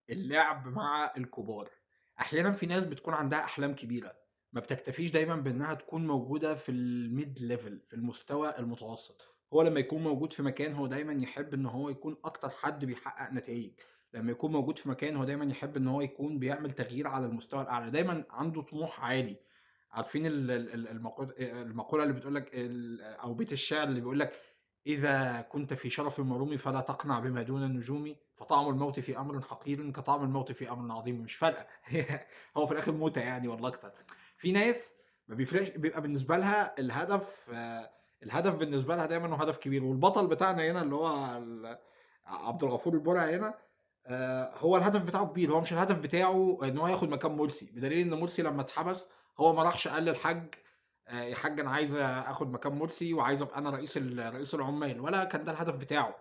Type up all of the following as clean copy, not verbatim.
اللعب مع الكبار. أحيانًا في ناس بتكون عندها أحلام كبيرة، ما بتكتفيش دايمًا بإنها تكون موجودة في الmid level في المستوى المتوسط. هو لمّا يكون موجود في مكان هو دايمًا يحب إن هو يكون أكتر حد بيحقق نتايج، لمّا يكون موجود في مكان هو دايمًا يحب إن هو يكون بيعمل تغيير على المستوى الأعلى، دايمًا عنده طموح عالي. عارفين ال ال ال المقول المقولة اللي بتقول لك أو بيت الشعر اللي بيقول لك: "إذا كنت في شرف المروم فلا تقنع بما دون النجوم، فطعم الموت في أمر حقير كطعم الموت في أمر عظيم." مش فارقة هو في الآخر موتة يعني والّا أكتر. في ناس ما بيفرقش، بيبقى بالنسبة لها الهدف، الهدف بالنسبة لها دايمًا هو هدف كبير. والبطل بتاعنا هنا اللي هو عبد الغفور البرعي هنا، هو الهدف بتاعه كبير، هو مش الهدف بتاعه إن هو ياخد مكان مرسي، بدليل إن مرسي لمّا اتحبس هو ما راحش قال للحاج يا حاج أنا عايز آخد مكان مرسي وعايز أبقى أنا رئيس العمال، ولا كان ده الهدف بتاعه.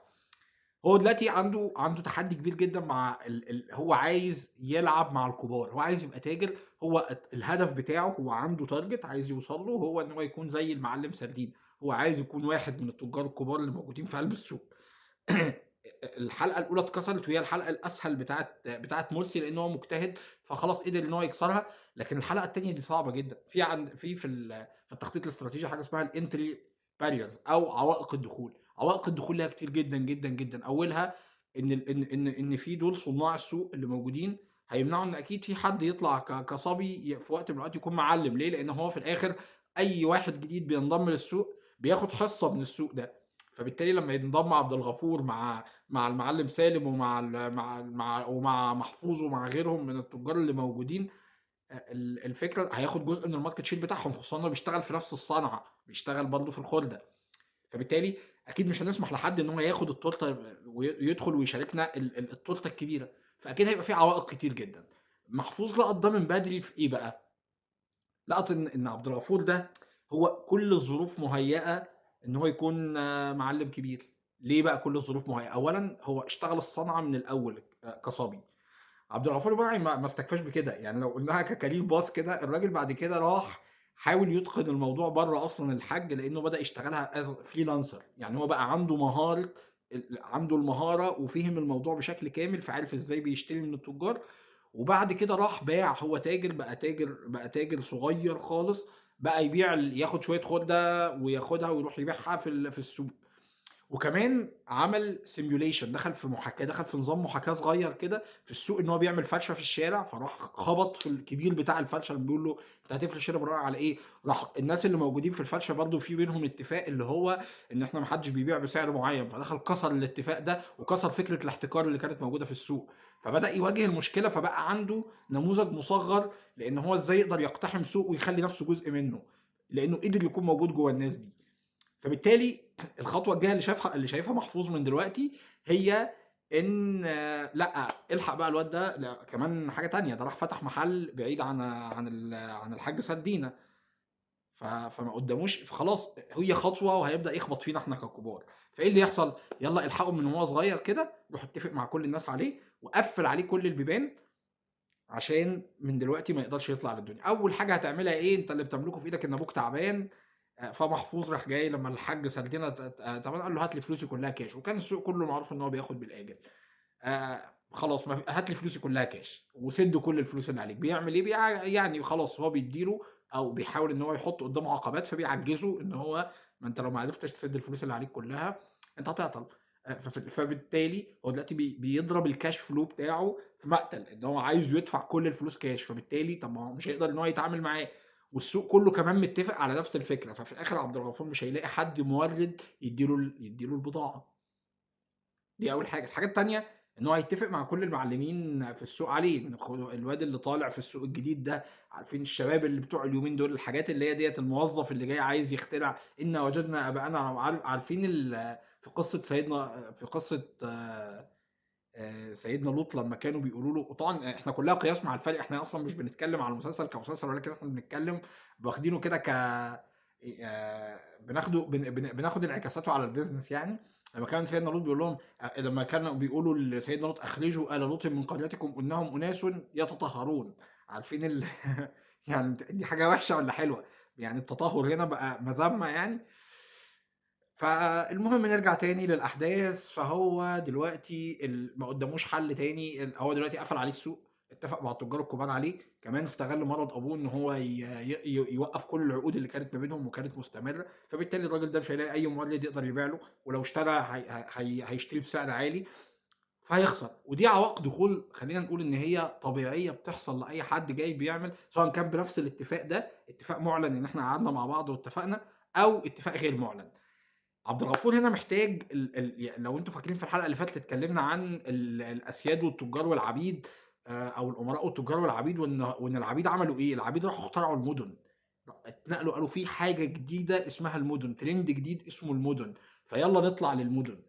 هو دلوقتي عنده تحدي كبير جدًا مع ال ال هو عايز يلعب مع الكبار، هو عايز يبقى تاجر، هو الهدف بتاعه هو عنده target عايز يوصل له، هو إن هو يكون زي المعلم سردين، هو عايز يكون واحد من التجار الكبار اللي موجودين في قلب السوق. الحلقة الأولى اتكسرت وهي الحلقة الأسهل بتاعة مرسي لأن هو مجتهد فخلاص قدر إن هو يكسرها، لكن الحلقة التانية دي صعبة جدًا. في عند في في ال في التخطيط الاستراتيجي حاجة اسمها الentry barriers أو عوائق الدخول. عوائق الدخول ليها كتير جدًا، جدًا، جدًا. أولها إن ال إن إن إن في دول صناع السوق اللي موجودين هيمنعوا إن أكيد في حد يطلع كصبي في وقت من الأوقات يكون معلم، ليه؟ لأن هو في الآخر أي واحد جديد بينضم للسوق بياخد حصة من السوق ده. فبالتالي لما ينضم عبد الغفور مع المعلم سالم ومع ال مع مع ومع محفوظ ومع غيرهم من التجار اللي موجودين، الفكرة هياخد جزء من ال market share بتاعهم، خصوصا انه بيشتغل في نفس الصنعة، بيشتغل برضه في الخردة. فبالتالي اكيد مش هنسمح لحد ان هو ياخد التورتة ويدخل ويشاركنا التورتة الكبيرة، فاكيد هيبقى في عوائق كتير جدا. محفوظ لقط ده من بدري في ايه بقى؟ لقط ان عبد الغفور ده هو كل الظروف مهيئة ان هو يكون معلم كبير. ليه بقى كل الظروف مهيئة؟ اولا هو اشتغل الصنعة من الاول كصبي. عبد الغفور البرعي ما استكفاش بكده، يعني لو قلناها ك career path كده، الراجل بعد كده راح حاول يتقن الموضوع بره اصلا الحاج، لانه بدا يشتغلها as freelancer، يعني هو بقى عنده مهارة عنده المهارة وفهم الموضوع بشكل كامل، فعارف ازاي بيشتري من التجار. وبعد كده راح باع، هو تاجر بقى، تاجر بقى، تاجر صغير خالص، بقى يبيع ياخد شوية خردة وياخدها ويروح يبيعها في السوق. وكمان عمل simulation، دخل في محاكاة، دخل في نظام محاكاة صغير كده في السوق، ان هو بيعمل فرشه في الشارع، فراح خبط في الكبير بتاع الفرشة اللي بيقول له انت هتفرش هنا بناء على ايه؟ راح الناس اللي موجودين في الفرشة برضو في بينهم اتفاق اللي هو ان احنا ما حدش بيبيع بسعر معين، فدخل كسر الاتفاق ده وكسر فكرة الاحتكار اللي كانت موجودة في السوق. فبدا يواجه المشكلة، فبقى عنده نموذج مصغر لان هو ازاي يقدر يقتحم سوق ويخلي نفسه جزء منه، لانه قدر يكون موجود جوه الناس دي. فبالتالي الخطوة الجاية اللي شايفها محفوظ من دلوقتي هي ان لا الحق بقى الواد ده، لا كمان حاجة تانية، ده راح فتح محل بعيد عن الحاج سردينه، فما قداموش، فخلاص هي خطوة وهيبدا يخبط فينا احنا ككبار. فايه اللي يحصل؟ يلا الحقه من وهو صغير كده، روح اتفق مع كل الناس عليه وقفل عليه كل البيبان عشان من دلوقتي ما يقدرش يطلع للدنيا. اول حاجة هتعملها ايه؟ انت اللي بتملكه في ايدك ان ابوك تعبان. فمحفوظ راح جاي لما الحاج سردينة طبعا قال له هات لي فلوسي كلها كاش، وكان السوق كله معروف ان هو بياخد بالاجل. خلاص هات لي فلوسي كلها كاش وسد كل الفلوس اللي عليك. بيعمل ايه؟ يعني خلاص هو بيديله او بيحاول ان هو يحط قدامه عقبات، فبيعجزه ان هو ما انت لو ما عرفتش تسد الفلوس اللي عليك كلها انت هتعطل. فبالتالي هو دلوقتي بيضرب ال cash flow بتاعه في مقتل، ان هو عايز يدفع كل الفلوس كاش، فبالتالي طب ما هو مش هيقدر ان هو يتعامل معاه، والسوق كله كمان متفق على نفس الفكرة. ففي الاخر عبد الغفور مش هيلاقي حد مورد يديله البضاعة دي. اول حاجة. الحاجة التانية ان هو هيتفق مع كل المعلمين في السوق عليه، ان الواد اللي طالع في السوق الجديد ده، عارفين الشباب اللي بتوع اليومين دول، الحاجات اللي هي ديت، الموظف اللي جاي عايز يخترع ان وجدنا اباءنا، عارفين في قصة سيدنا، في قصة، سيدنا لوط لما كانوا بيقولوا له، وطبعا احنا كلها قياس مع الفرق، احنا اصلا مش بنتكلم على المسلسل كمسلسل، ولكن احنا بنتكلم واخدينه كده ك بناخده بناخد انعكاساته على ال business. يعني لما كان سيدنا لوط بيقول لهم، لما كانوا بيقولوا لسيدنا لوط اخرجوا ال لوط من قريتكم انهم اناس يتطهرون، عارفين يعني دي حاجة وحشة ولا حلوة؟ يعني التطهر هنا بقى مذمه يعني. فالمهم نرجع تاني للأحداث. فهو دلوقتي ما قداموش حل تاني، هو دلوقتي قفل عليه السوق، اتفق مع التجار الكبار عليه، كمان استغل مرض أبوه إن هو يوقف كل العقود اللي كانت ما بينهم وكانت مستمرة، فبالتالي الراجل ده مش هيلاقي أي مورد يقدر يبيع له، ولو اشترى هيشتري بسعر عالي فهيخسر. ودي عوائق دخول خلينا نقول إن هي طبيعية بتحصل لأي حد جاي بيعمل، سواء كان بنفس الاتفاق ده، اتفاق معلن إن إحنا قعدنا مع بعض واتفقنا، أو اتفاق غير معلن. عبد الغفور هنا محتاج لو انتوا فاكرين في الحلقة اللي فاتت اتكلمنا عن الأسياد والتجار والعبيد، أو الأمراء والتجار والعبيد، وإن العبيد عملوا إيه؟ العبيد راحوا اخترعوا المدن، اتنقلوا قالوا في حاجة جديدة اسمها المدن، ترند جديد اسمه المدن، فيلا نطلع للمدن.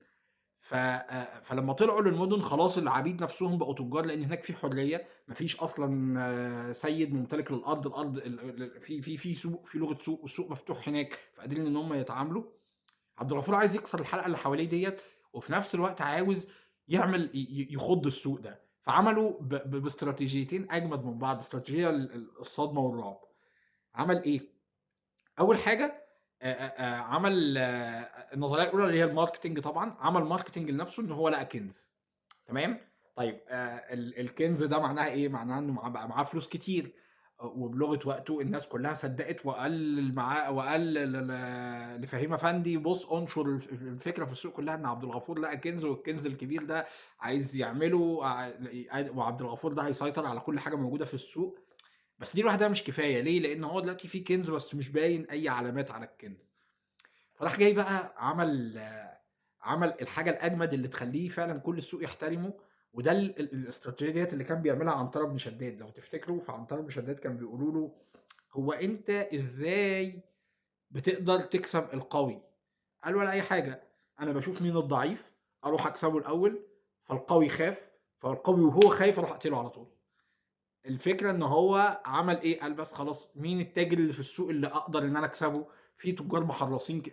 فلما طلعوا للمدن خلاص العبيد نفسهم بقوا تجار، لأن هناك في حرية، مفيش أصلاً، سيد ممتلك للأرض، الأرض في سوق، في لغة سوق، والسوق مفتوح هناك، فقادرين إن هم يتعاملوا. عبد الغفور عايز يكسر الحلقة اللي حواليه ديت، وفي نفس الوقت عاوز يعمل يخض السوق ده. فعملوا باستراتيجيتين أجمد من بعض، استراتيجية الصدمة والرعب. عمل إيه؟ أول حاجة، عمل، النظرية الأولى اللي هي ال marketing. طبعاً عمل marketing لنفسه إن هو لقى كنز. تمام؟ الكنز ده معناها إيه؟ معناها إنه بقى معاه فلوس كتير، وبلغة وقته الناس كلها صدقت، وقال معاه، وقال لفهيم افندي بص انشر الفكرة في السوق كلها ان عبد الغفور لقى كنز، والكنز الكبير ده عايز يعمله، وعبد الغفور ده هيسيطر على كل حاجة موجودة في السوق. بس دي لوحدها مش كفاية. ليه؟ لان هو دلوقتي في كنز بس مش باين اي علامات على الكنز. فراح جاي بقى عمل الحاجة الاجمد اللي تخليه فعلا كل السوق يحترمه، وده الاستراتيجية ديت اللي كان بيعملها عنترة بن شداد. لو تفتكروا فعنترة بن شداد كان بيقولوا له هو انت ازاي بتقدر تكسب القوي؟ قال ولا اي حاجة، انا بشوف مين الضعيف اروح اكسبه الاول، فالقوي خاف، فالقوي وهو خايف اروح اقتله على طول. الفكرة ان هو عمل ايه؟ قال بس خلاص مين التاجر اللي في السوق اللي اقدر ان انا اكسبه؟ في تجار محرصين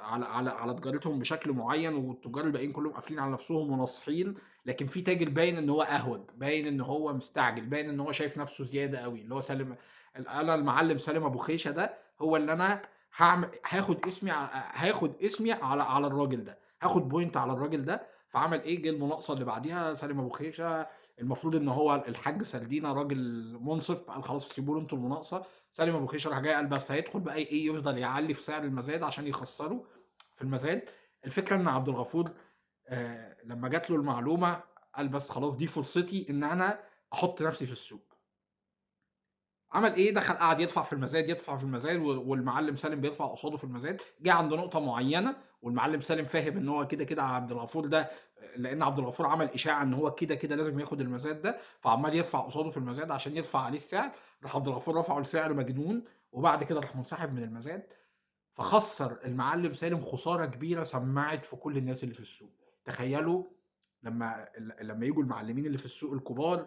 على تجارتهم بشكل معين، والتجار الباقيين كلهم قافلين على نفسهم وناصحين، لكن في تاجر باين ان هو اهوج، باين ان هو مستعجل، باين ان هو شايف نفسه زيادة قوي، اللي هو سالم، انا المعلم سالم ابو خيشه ده هو اللي انا هعمل، هاخد اسمي هاخد اسمي على الراجل ده، هاخد point على الراجل ده. فعمل ايه؟ جه المناقصه اللي بعديها سالم ابو خيشه، المفروض ان هو الحاج سردينه راجل منصف، قال خلاص سيبوا له انتوا المناقصه. سالم ابو خيشه راح جاي قال بس هيدخل بقى ايه، يفضل يعلي في سعر المزاد عشان يخسره في المزاد. الفكرة ان عبد الغفور لما جات له المعلومة قال بس خلاص دي فرصتي ان انا احط نفسي في السوق. عمل ايه؟ دخل قعد يدفع في المزاد، يدفع في المزاد، والمعلم سالم بيدفع قصاده في المزاد. جه عند نقطة معينة والمعلم سالم فاهم ان هو كده كده عبد الغفور ده، لان عبد الغفور عمل اشاعة ان هو كده كده لازم ياخد المزاد ده، فعمال يدفع قصاده في المزاد عشان يدفع عليه السعر. راح عبد الغفور رفعه لسعر مجنون، وبعد كده راح منسحب من المزاد. فخسر المعلم سالم خسارة كبيرة سمعت في كل الناس اللي في السوق. تخيلوا لما يجوا المعلمين اللي في السوق الكبار،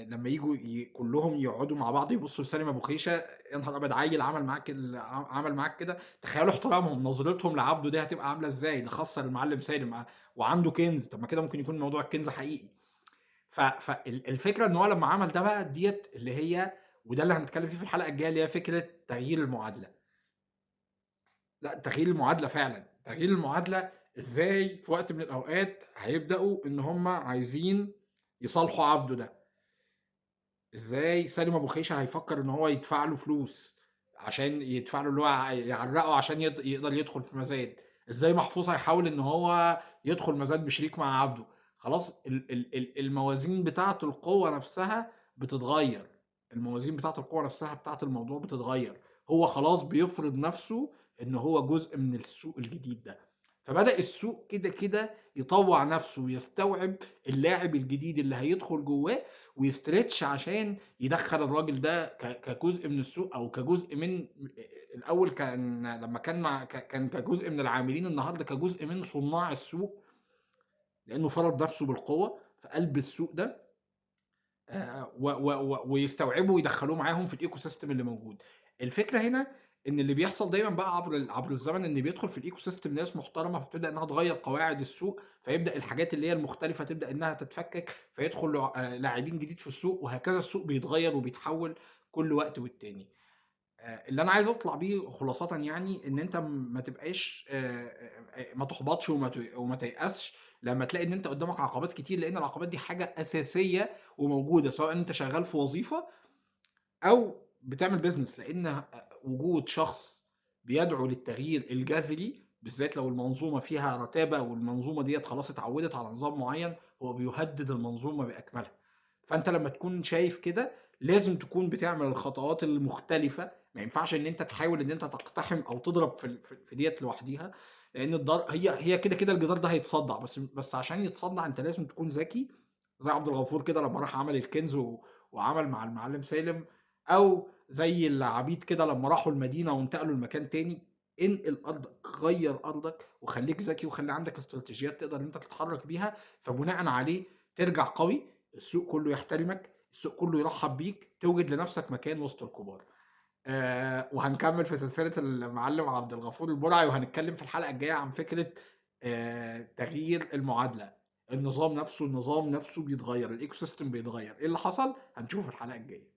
لما يجوا كلهم يقعدوا مع بعض يبصوا لسالم ابو خيشه، يا نهار ابيض، عيل عمل معاك كده. تخيلوا احترامهم، نظرتهم لعبده دي هتبقى عامله ازاي؟ ده خسر المعلم سالم وعنده كنز، طب ما كده ممكن يكون موضوع الكنز حقيقي. فالفكرة ان هو لما عمل ده بقى ديت اللي هي، وده اللي هنتكلم فيه في الحلقة الجاية، اللي هي فكرة تغيير المعادلة. لا، تغيير المعادلة فعلا، تغيير المعادلة ازاي في وقت من الاوقات هيبداوا ان هم عايزين يصالحوا عبده ده. ازاي سالم ابو خيشه هيفكر ان هو يدفع له فلوس عشان يدفع له اللي هو يعرقه عشان يقدر يدخل في مزاد؟ ازاي محفوظ هيحاول ان هو يدخل مزاد بشريك مع عبده؟ خلاص الموازين بتاعه القوة نفسها بتتغير، الموازين بتاعه القوة نفسها بتاعه الموضوع بتتغير. هو خلاص بيفرض نفسه ان هو جزء من السوق الجديد ده. فبدأ السوق كده كده يطوع نفسه ويستوعب اللاعب الجديد اللي هيدخل جواه ويستريتش عشان يدخل الراجل ده كجزء من السوق، او كجزء من الاول كان لما كان مع كان كجزء من العاملين، النهارده كجزء من صناع السوق، لانه فرض نفسه بالقوة في قلب السوق ده، ويستوعبوا ويدخلوه معاهم في ال ecosystem اللي موجود. الفكرة هنا ان اللي بيحصل دايما بقى عبر الزمن ان بيدخل في ال ecosystem ناس محترمه، فبتبدا انها تغير قواعد السوق، فيبدا الحاجات اللي هي المختلفة تبدا انها تتفكك، فيدخل لاعبين جديد في السوق، وهكذا السوق بيتغير وبيتحول كل وقت والتاني. اللي أنا عايز أطلع بيه خلاصةً يعني إن أنت ما تبقاش ما تحبطش وما تيأسش لمّا تلاقي إن أنت قدامك عقبات كتير، لإن العقبات دي حاجة أساسية وموجودة، سواء أنت شغال في وظيفة أو بتعمل business، لإن وجود شخص بيدعو للتغيير الجذري، بالذات لو المنظومة فيها رتابة والمنظومة ديّة خلاص اتعودت على نظام معين، هو بيهدد المنظومة بأكملها. فأنت لمّا تكون شايف كده، لازم تكون بتعمل الخطوات المختلفة، ما ينفعش إن أنت تحاول إن أنت تقتحم أو تضرب في ديّة لوحديها، لإن هي كده، كده الجدار ده هيتصدع، بس عشان يتصدع أنت لازم تكون ذكي، زي عبد الغفور كده لمّا راح عمل الكنز وعمل مع المعلم سالم، أو زي العبيد كده لمّا راحوا المدينة وانتقلوا لمكان تاني. انقل أرضك، غيّر أرضك، وخلّيك ذكي وخلّي عندك استراتيجيات تقدر إن أنت تتحرك بيها، فبناءً عليه ترجع قوي، السوق كله يحترمك، السوق كله يرحّب بيك، توجد لنفسك مكان وسط الكبار. وهنكمّل في سلسلة المعلم عبد الغفور البرعي، وهنتكلم في الحلقة الجاية عن فكرة تغيير المعادلة، النظام نفسه بيتغيّر، الecosystem بيتغيّر، إيه اللي حصل؟ هنشوفه في الحلقة الجاية.